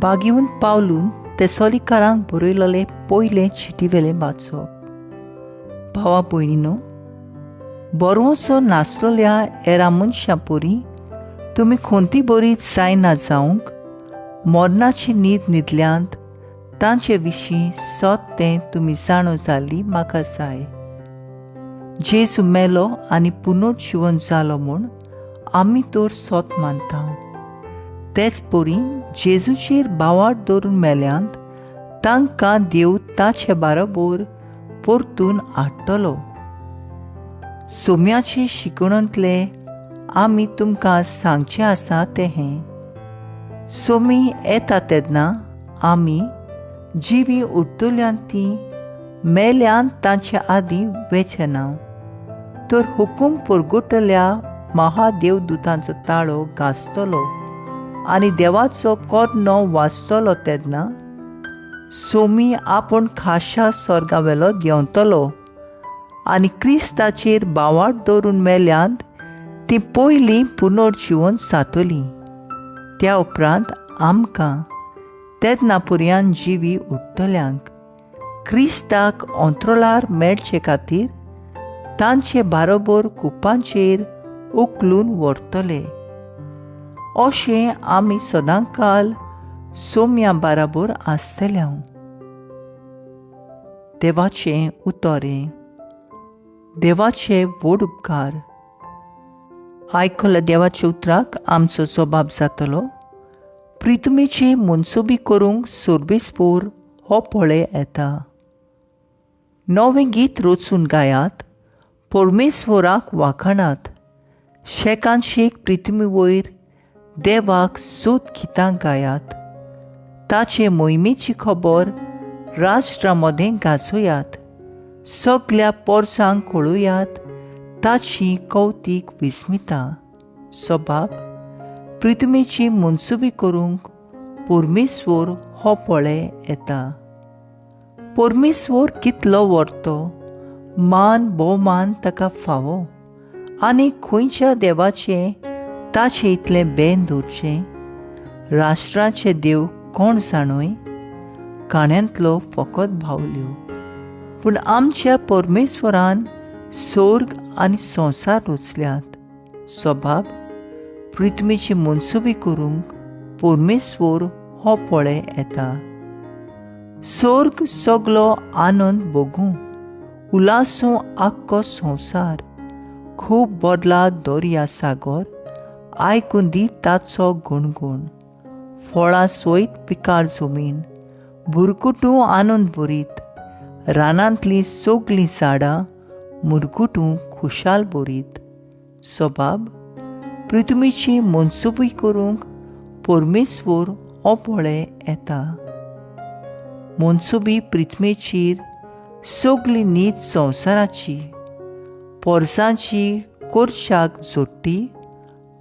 बागीवन पावलून तेसोलिकारांक बरयलेलें पयलें चिटीवेलें वाचप. भावा भयणीनो, बरोवचो नासलोल्या एरा मनशां परी तुमी खंती बरी जायना जावंक मरणाची न्हीद न्हिदल्यांत तांचे विशीं सत तें तुमी जाणो जाल्ली म्हाका जाय. जेजू मेलो आनी पुनर्जिवन जालो म्हूण आमी तर सत मानता. तेच परी जेजूचेर भावार्थ दवरून मेल्यांत तांकां देव ताचे बाराबोर परतून हाडटलो. सोम्याचे शिकवणांतले आमी तुमकां सांगचें आसा तें हें, सोमी येता तेन्ना आमी जिवी उरतल्यांत तीं मेल्यान तांचे आदीं वेचें ना, तर हुकूम परगटल्या महादेवदूतांचो ताळो गाजतलो आनी देवाचो कोर्नो वाजतलो तेन्ना सोमी आपूण खाशा स्वर्गावेलो देंवतलो आनी क्रिस्ताचेर भावार्थ दवरून मेल्यांत ती पयलीं पुनर्जिवन जातली. त्या उपरांत आमकां तेन्ना पुरयान जिवी उरतल्यांक क्रिस्ताक अंत्रोलार मेळचे खातीर तांचे बारोबर कुपांचेर उखलून व्हरतले. अशें आमी सदांकाल सोम्या बाराबर आसतले. देवाचें उतरें. देवाचे व्हड उपकार. आयकल्या देवाच्या उतराक आमचो जबाब जातलो. प्रितुमेची मनसुबी करूंक सोर्बेस्पोर हो पळय येता. नवें गीत रचून गायात, परमेश्वराक वाखाणात. शेकान शेक प्रितुमी वयर देवाक सोद गितां गायात. ताचे मोहिमेची खबर राष्ट्रा मदें गाजोयात. सगल्या पोरसांक कळोयात ताची कौतीक विस्मिता. सबाब प्रितुमेची मनसुबी करूंक परमेश्वर हो पळय येता. परमेश्वर कितलो व्हरतो, मान भोवमान ताका फावो आनी खंयच्या देवाचें ताचें इतलें बेन दवरचें. राष्ट्राचे देव कोण जाणूय, काण्यांतलो फकत भावल्यो. पूण आमच्या परमेश्वरान स्वर्ग आनी संवसार रचल्यात. सबाब पृथ्वीची मनसुबी करूंक परमेश्वर हो पळय येता. स्वर्ग सगलो आनंद भोगूं, उल्हासूं आख्खो संवसार. खूब बदला दर्या सागर, आयकून दी ताचो गुणगुण. फळां सयत पिकार जमीन, भुरकुटूं आनंद भरीत. रानांतलीं सगलीं झाडां मुरगुटूं खुशाल भरीत. सबाब पृथ्वीची मनसुबी करूंक परमेश्वर हो पळय येता. मनसुबी पृथ्वीचेर सगली नीत संवसाराची, पोरसांची कोरशाक जोडटी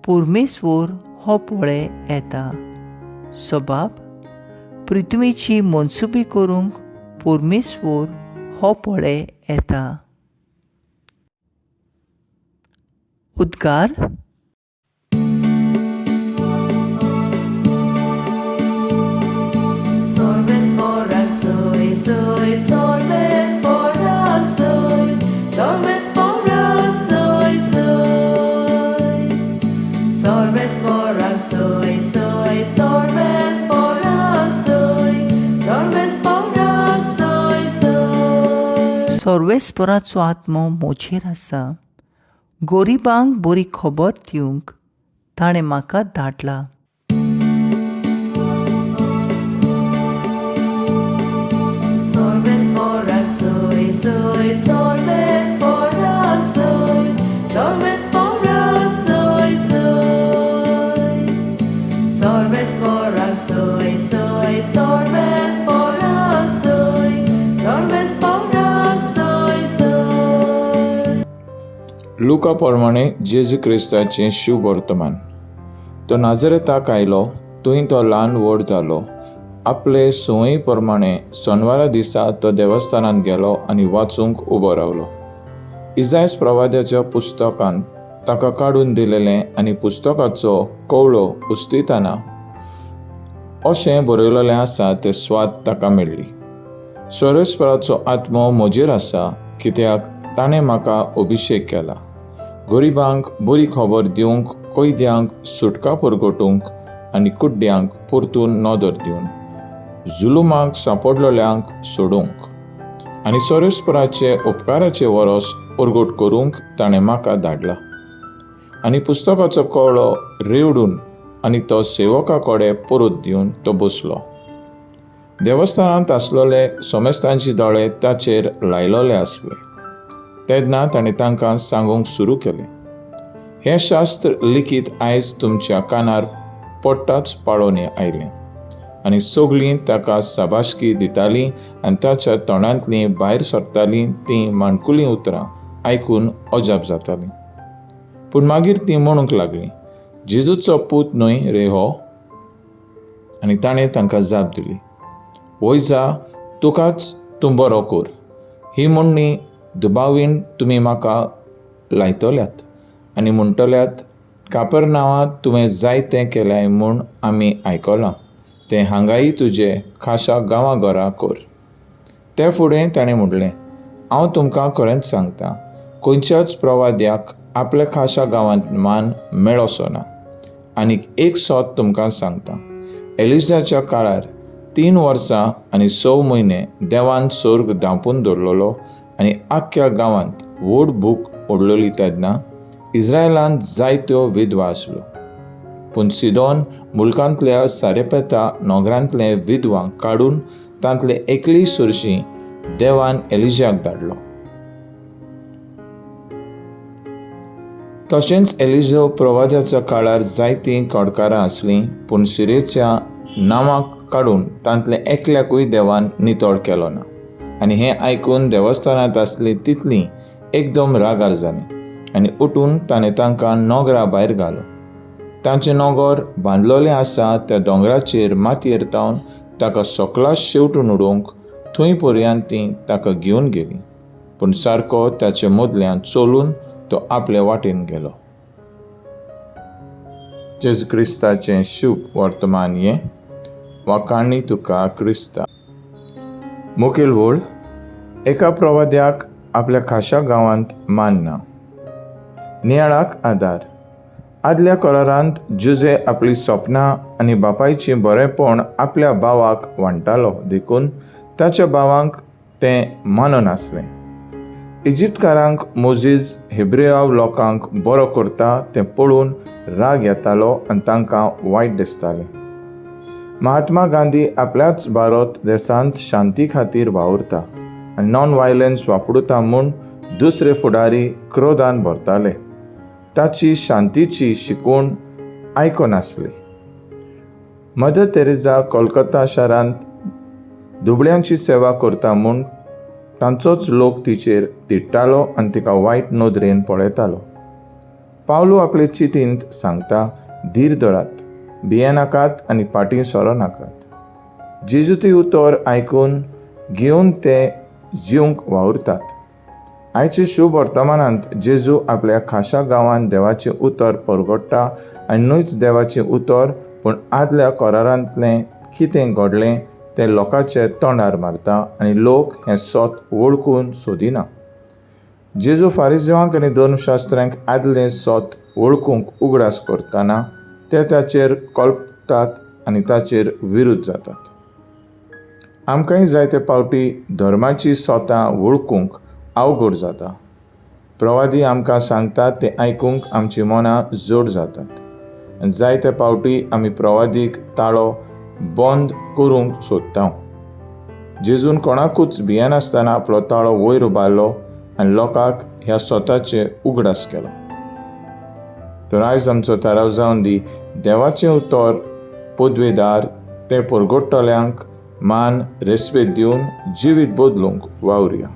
परमेश्वर हो पळय येता. सबाब पृथ्वीची मनसुबी करूंक परमेश्वर हो पळय येता. उद्गार. सर्वेस्पराचो आत्मो म्हजेर आसा, गोरिबांक बरी खबर दिवंक ताणें म्हाका धाडला. लुका प्रमाणे जेजू क्रिस्ताचें शुभवर्तमान. तो नाजरेताक आयलो, थंय तो ल्हान व्हड जालो. आपले संवयी प्रमाणे सोनवारा दिसा तो देवस्थानांत गेलो आनी वाचूंक उबो रावलो. इजायस प्रवाद्याच्या पुस्तकांत ताका काडून दिलेलें आनी पुस्तकाचो कवळो उस्तिताना अशें बरयलेलें आसा तें स्वाद ताका मेळ्ळी. सर्वेस्पराचो आत्मो म्हजेर आसा, कित्याक ताणें म्हाका अभिशेक केला गरिबांक बरी खबर दिवंक, कैद्यांक सुटका परगटूंक आनी कुड्ड्यांक परतून नदर दिवन जुलुमाक सांपडलेल्यांक सोडूंक आनी सर्वेस्पराचे उपकाराचे वरस परगट करूंक ताणें म्हाका धाडला. आनी पुस्तकाचो कवळो रेवडून आनी तो सेवका कडेन परत दिवन तो बसलो. देवस्थानांत आसलेले समेस्तांचे दोळे ताचेर लायलेले आसले. तेन्ना ताणें तांकां सांगूंक सुरू केलें, हें शास्त्र लिखीत आयज तुमच्या कानार पडटाच पाळोवन आयलें. आनी सगळीं ताका शाबासकी दितालीं आनी ताच्या तोंडांतलीं भायर सरतालीं तीं माणकुलीं उतरां आयकून अजाप जातालीं. पूण मागीर तीं म्हणूंक लागलीं, जेजूचो पूत न्हय रे हो? आनी ताणें तांकां जाप दिली, वय जा, तुकाच तूं बरो कर. ही म्हणणी दुबावीन तुमी म्हाका लायतल्यात आनी म्हणटल्यात, कापरनांवांत तुवें जायतें केलें म्हूण आमी आयकलां, तें हांगाय तुजे खाशा गांवाघरा कर. ते फुडें ताणें म्हणलें, हांव तुमकां खरेंच सांगता, खंयच्याच प्रवाद्याक आपल्या खाशा गांवांत मान मेळोसो ना. आनीक एक सोद तुमकां सांगता, एलिजाच्या काळार 3 वर्सां आनी 6 म्हयने देवान स्वर्ग धांपून दवरलेलो आनी आख्ख्या गांवांत व्हड भूक ओडलेली तेन्ना इस्रायलांत जायत्यो विधवा आसल्यो. पूण सिदोन मुलकांतल्या सारेपेता नगरांतले विधवांक काडून तांतले एकली सुरशी देवान एलिजाक धाडलो. तशेंच एलिजो प्रवाद्याच्या काळार जायतीं कडकारां आसलीं, पूण सिरेच्या नांवाक काडून तांतले एकल्याकूय देवान नितळ केलो ना. आनी हें आयकून देवस्थानांत आसलीं तितलीं एकदम रागार जालीं आनी उठून ताणें तांकां नगरा भायर घालो. तांचें नगर बांदलेलें आसा त्या दोंगराचेर मातयेर तावन ताका सकला शेवटून उडोवंक थंय पर्यंत तीं ताका घेवन गेलीं. पूण सारको ताचे मदल्यान चलून तो आपले वाटेन गेलो. जेजू क्रिस्ताचें शुभ वर्तमान हें. वाखाणी तुका क्रिस्ता. मुखेल वळ एका प्रवाद्याक आपल्या खाशा गांवांत मान ना. नियाळाक आदार. आदल्या करारांत जुजे आपली सपनां आनी बापायचें बरेंपण आपल्या भावाक वांट्टालो, देखून ताच्या भावांक तें माननासलें. इजिप्तकारांक मोजीज हेब्रेव लोकांक बरो करता तें पळोवन राग येतालो आनी तांकां वायट दिसतालें. महात्मा गांधी आपल्याच भारत देशांत शांती खातीर वावुरता आनी नॉन वायलन्स वापरता म्हूण दुसरे फुडारी क्रोधान भरताले. ताची शांतीची शिकवण आयकनासली. मदर तेरेजा कोलकाता शारांत दुबळ्यांची सेवा करता म्हूण तांचोच लोक तिचेर तिडटालो आनी तिका वायट नदरेन पळयतालो. पावलू आपले चितींत सांगता, धीर धरात, भियेनाकात आनी फाटीं सरोनाकात. जेजूती उतर आयकून घेवन ते जिवंक वावुरतात. आयचे शुभ वर्तमानांत जेजू आपल्या खाशा गांवांत देवाचें उतर परगट्टा आनी न्हूच देवाचें उतर पूण आदल्या करारांतलें कितें घडलें तें लोकांचे तोंडार मारता आनी लोक हें सत वळखून सोदिना. जेजू फारिजेवांक आनी धर्मशास्त्र्यांक आदलें सत वळखूंक उगडास करतना ते ताचेर कल्पतात आनी ताचेर विरुद्ध जातात. आमकांय जायते फावटी धर्माची सोतां वळखूंक अवघड जाता. प्रवादी आमकां सांगतात तें आयकूंक आमचीं मनां जड जातात आनी जायते फावटी आमी प्रवादीक ताळो बंद करूंक सोदता. जेजून कोणाकूच भियेनासतना आपलो ताळो वयर उबारलो आनी लोकांक ह्या स्वताचे उगडास केलो. तर आयज आमचो थाराव जावन दी, देवाचें उतर पदवेदार तें परगट्टल्यांक मान रेस्पेद दिवन जिवीत बदलूंक वावरुया.